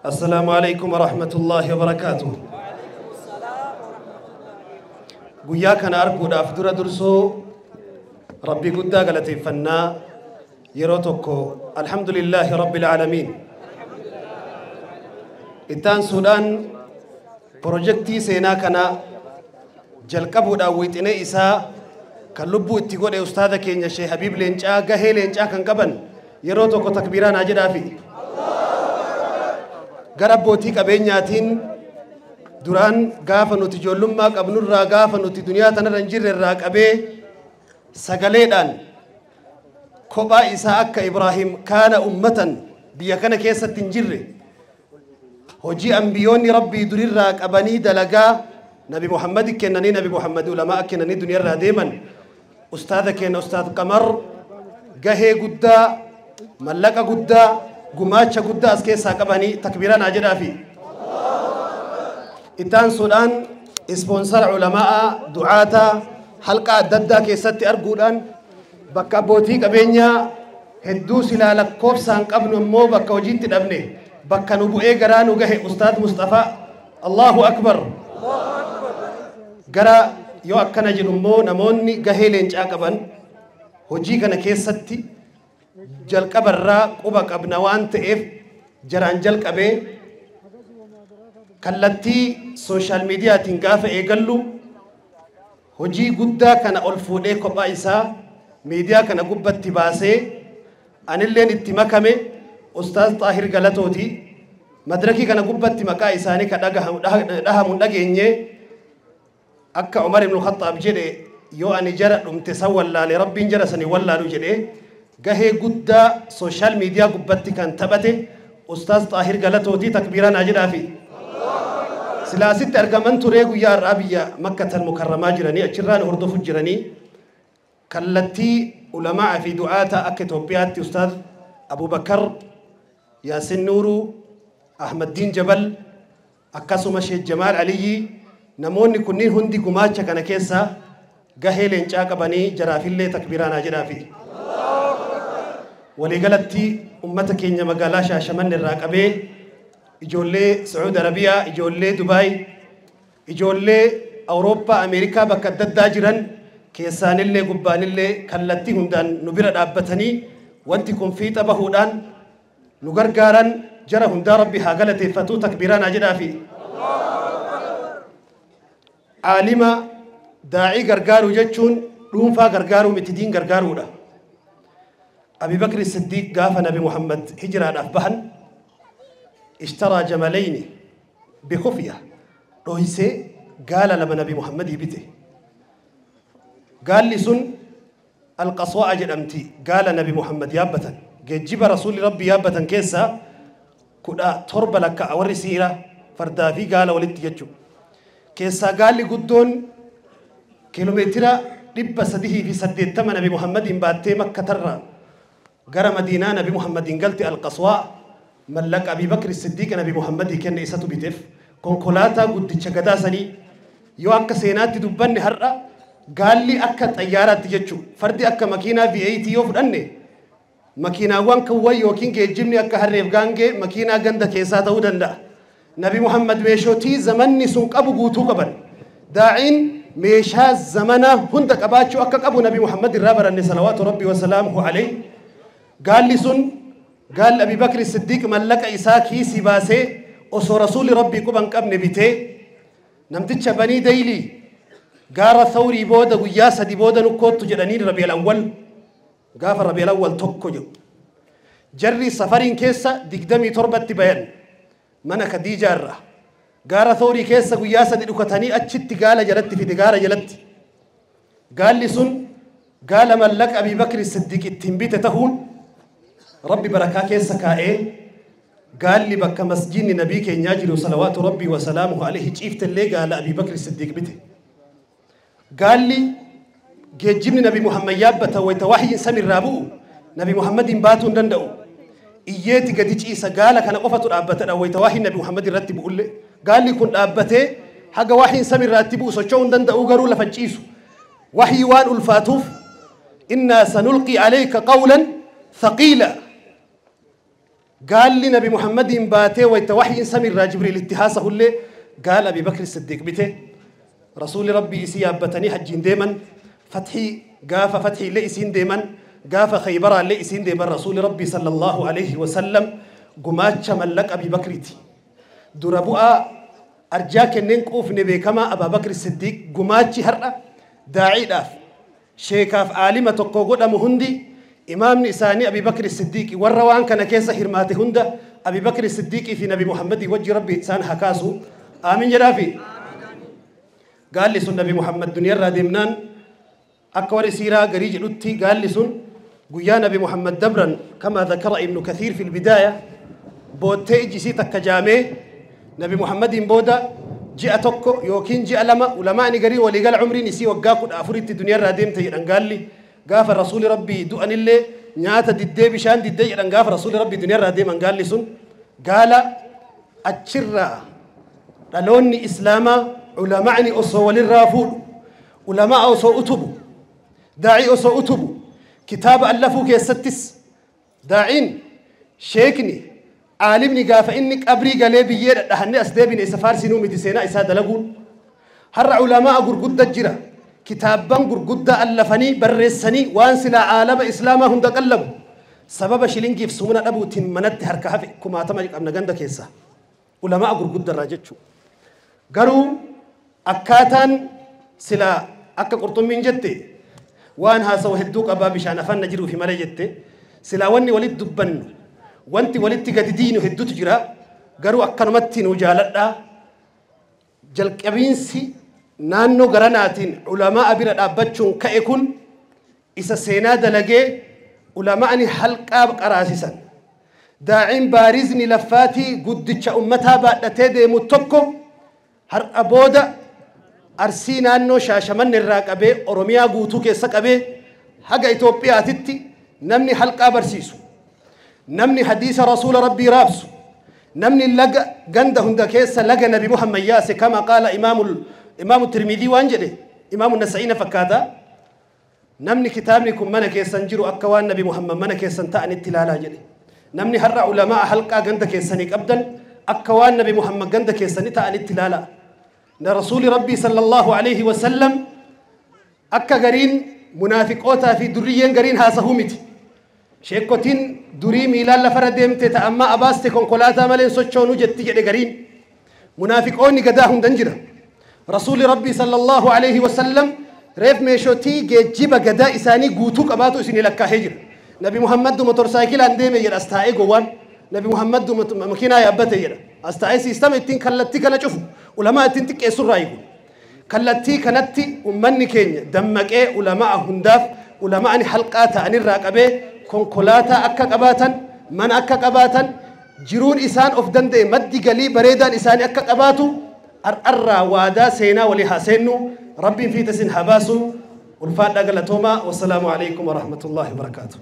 السلام عليكم ورحمة الله وبركاته. Guyyaa kana arguudhaaf dura dursoo Rabbi guddaa galateeffannaa yeroo tokko alhamdulillahi rabbil aalamiin. Ittaan suudhaan pirojektii seenaa kana jalqabuudhaan wixinee isaa kan lubbuu itti godhe ustaada keenya Sheekh Habiib Leencaa gahee leencaa kan qaban yeroo tokko takbiiraa naa jedhaafi. Gara abbootii qabeenyaatiin duraan gaafa nuti ijoollummaa qabnurraa gaafa nuti duniyaa tanarra hin jirre irraa qabee sagaleedhaan kophaa isaa akka Ibraahim kaana ummatan biyya kana keessatti hin jirre hojii ambiyoonni rabbii durirraa qabanii dalagaa Nabi Muhammad kennanii Nabi Muhammad ulamaa kennanii duniyaarraa deeman ustaada keenya ustaad Qamar gahee guddaa mallaqa guddaa gumaacha guddaa as keessaa qabanii takbiiraa naa jedhaafi. Ittaan suudhaan ispoonsara ulamaa du'aataa halqa adda addaa keessatti arguudhaan bakka abbootii qabeenyaa hedduu silaa lakkoofsaan qabnu immoo bakka hojiitti dhabne bakka nu bu'ee garaa nu gahe ustaad Mustafaa Allahu Akbar. Gara yoo akkana jedhu immoo namoonni gahee leencaa qaban hojii kana keessatti jalqabarraa quba qabna waan ta'eef jaraan jalqabee kallattii sooshaal miidiyaatiin gaafa eegallu hojii guddaa kana ol fuudhee kophaa isaa miidiyaa kana gubbatti baasee anilleen itti makame ustaaz Xaahir Galatooti madirakii kana gubbatti maqaa isaanii ka dhahamu dhageenye akka Umar ibn Khattaab jedhe yoo ani jara dhumte san wallaale rabbiin jara sanii wallaalu jedhe gahee guddaa sooshaal miidiyaa gubbatti kan taphate ustaaz Xaahir Galatootii takbiiraa naa jedhaafi. Silaasitti argaman turee guyyaa har'aa biyya Makkatal Mukarramaa jiranii achirraan hordofu jiranii kallattii ulamaa fi du'aata akka Itoophiyaatti ustaaz Abubakar Yaasin Nuuruu Ahmaddiin Jabal akkasuma Sheekh Jamaal Aliyyi namoonni kunniin hundi gumaacha kana keessa gahee leencaa qabanii jaraafillee takbiiraa naa jedhaafi. Waliigalatti ummata keenya magaalaa Shaashamanne irraa qabee ijoollee Sacuud Arabiyaa, ijoollee Dubaay, ijoollee Awurooppaa, Ameerikaa bakka adda addaa jiran keessaanillee gubbaanillee kallattii hundaan nu bira dhaabbatanii wanti kun fiixa bahuudhaan nu gargaaran jara hundaa Rabbi haa galateeffatu takbiiraa naa jedhaafi. Aalima daa'ii gargaaruu jechuun dhuunfaa gargaaruu miti diin gargaaruudha. Abi Bakri Siddiiq gaafa Nabi Muhammad hijiraadhaaf bahan اشترى جملين بخفية رويسي قال لما نبي محمد يبته قال لي سن القصواء جدمتي قال نبي محمد يابتا جيب رسول ربي يابتا كيسا كدا تربة لك أوري سيرة فردافي قال ولدت يجو كيسا قال لي قدون كيلومتر 300 في سديت نبي محمد باتي مكة ترى قرى مدينة نبي محمد قلت القصواء ملك أبي بكر الصديق نبي محمد كان إساتو بيتف كونكولاتا قد تشغداسني يو أكا سيناتي دبني هرأ قال لي أكا طيارات تجتشو فردي أكا ماكينة في اي تي يو فدني ماكينة وان كوي يوكين جيجمني أكا هريف غانجي ماكينة غندا كيساتا ودندا نبي محمد ميشوتي زمني سنق أبو قوتو قبل داعين ميشا زمنا هندك أباتشو أكا أبو نبي محمد الرابر أني صلوات ربي وسلامه عليه قال لي سن قال أبي بكر الصديق ملك إساكي سباسي أسو رسول ربي كوبان كابن بيتي نمتش بني ديلي قار ثوري بودا وياسا دي بودا نكوت جدانين ربيع الأول قاف ربيع الأول توكو جو جري سفرين كيسا دقدمي تربة تبين منا خديجة الرا قار ثوري كيسا وياسا دي نكتاني أتشت قال جلت في دقارة جلت قال لي سن قال ملك أبي بكر الصديق التنبيت تهون ربي بركة كيسا كائه قال لي بك مسجين نبيك ينجل صلوات ربي وسلامه عليه شفت اللي قال أبي بكر الصديق بته قال لي جيجبني نبي محمد يابته ويتوحي سمي الرابو نبي محمد باتون دندو إياتي قد إيسا قال كان قفت أبته ويتوحي نبي محمد رتب قول لي قال لي كنت أبته حاجة وحي سمي الراتب وسوتشون دندو قالوا لفنشيسو وحي وان الفاتوف إنا سنلقي عليك قولا ثقيلا Gaalli Nabi Muhammadiin baatee wayta waxyiin samiirraa Jibriil itti haasahullee gaala Abi Bakri Siddiiq bite. Rasuulli Rabbii isii yaabbatanii hajjiin deeman, fathii gaafa fathiillee isiin deeman, gaafa Khaybaraallee isiin deeman. Rasuulli Rabbii sallallahu alaihi wasallam gumaacha mallaqa Abi Bakriiti. Dura bu'aa arjaa kenneen quufne beekamaa Abaa Bakri Siddiiq gumaachi har'a daa'iidhaaf sheekaaf aalima tokko godhamu hundi imaamni isaanii Abi Bakri Siddiiqi. Warra waan kana keessa hirmaate hunda Abi Bakri Siddiiqii fi Nabi Muhammadii wajji Rabbi isaan haa kaasu. Aamin jedhaafi. Gaalli sun Nabi Muhammad duniyaarraa deemnaan, akka warri siiraa garii jedhutti, gaalli sun guyyaa Nabi Muhammad dabran, كما ذكر ابن كثير في البداية, boottee iji isii takka jaamee Nabi Muhammadiin booda ji'a 1 yookiin ji'a 2, ulamaani garii waliigala umriin isii waggaa 14tti duniyaarraa deemte jedhan. Gaalli gaafa Rasuuli Rabbii du'anillee nyaata diddee, bishaan diddee jedhan. Gaafa Rasuuli Rabbii duniyaarraa deeman gaalli sun gaala achirraa dhaloonni islaamaa ulama'ni osoo walirraa fuudhu, ulamaa osoo utubu, daa'ii osoo utubu, kitaaba allafuu keessattis daa'iin, sheekni, aalimni gaafa inni qabrii galee biyyee dhadhahannee as deebine isa faarsinuu miti seenaa isaa dalaguun. Har'a ulamaa gurgudda jira, kitaabban gurguddaa allafanii barreessanii waan silaa aalama islaamaa hunda qallabu sababa shilingiif sumuna dhabuutiin manatti harka hafe kumaatama qabna ganda keessaa ulamaa gurguddarraa jechuu. Garuu akkaataan silaa akka qurxummiin jette waan haasawu hedduu qabaa bishaan afaan na jiruufi malee jette, silaa wanni walitti dubbannu, wanti walitti gadi diinu hedduutu jira. Garuu akkanumatti nu jaaladhaa. Jalqabiinsi naannoo garanaatiin ulamaa bira dhaabbachuun ka'e kun isa seenaa dalagee ulamaani halqaa qaraasisan, daa'iin baarizni laffaatii guddicha ummataa baadhatee deemu tokko har'a booda Arsii naannoo Shaashamanne irraa qabee Oromiyaa guutuu keessa qabee haga Itoophiyaatitti namni halqaa barsiisu, namni hadiisa Rasuula Rabbii raabsu, namni laga ganda hunda keessa laga Nabi Muhammad yaase, كما قال imaamu Tirmidii waan jedhe, imaamu Nasa'iina fakkaata, namni kitaabni kun mana keessan jiru akka waan Nabi Muhammad mana keessan ta'anitti ilaalaa jedhe. Namni har'a ulamaa halqaa ganda keessanii qabdan akka waan Nabi Muhammad ganda keessanii ta'anitti ilaalaa. Na Rasuuli Rabbii sallallahu alaihi wasallam akka gariin munaafiqootaa fi durriyyeen gariin haasahuu miti. Sheekotiin durii miilaan lafarra deemte ta ammaa abaaste konkolaataa malee sochoonuu jetti jedhe gariin. Munaafiqoonni gadaa hundan jira. Rasuuli Rabbii sallallahu alaihi wasallam reef meeshotii geejjiba gadaa isaanii guutuu qabaatu isinii lakkaahee jira. Nabi Muhammaddu motorsaayikilaan deeme jedha as taa'ee gowwaan. Nabi Muhammaddu makiinaa yaabbate jedha. As taa'ee siistama ittiin kallattii kana cufu ulamaa ittiin xiqqeessurraa hiiku. Kallattii kanatti ummanni keenya dammaqee ulamaa hundaaf ulamaani halqaa ta'anirraa qabee konkolaataa akka qabaatan, mana akka qabaatan, jiruun isaan of danda'e, maddi galii bareedaan isaanii akka qabaatu har'arraa waadaa seenaa walii haa seennu. Rabbiin fiita isin haa baasu. Ulfaadhaa, galatoomaa. والسلام عليكم ورحمة الله وبركاته.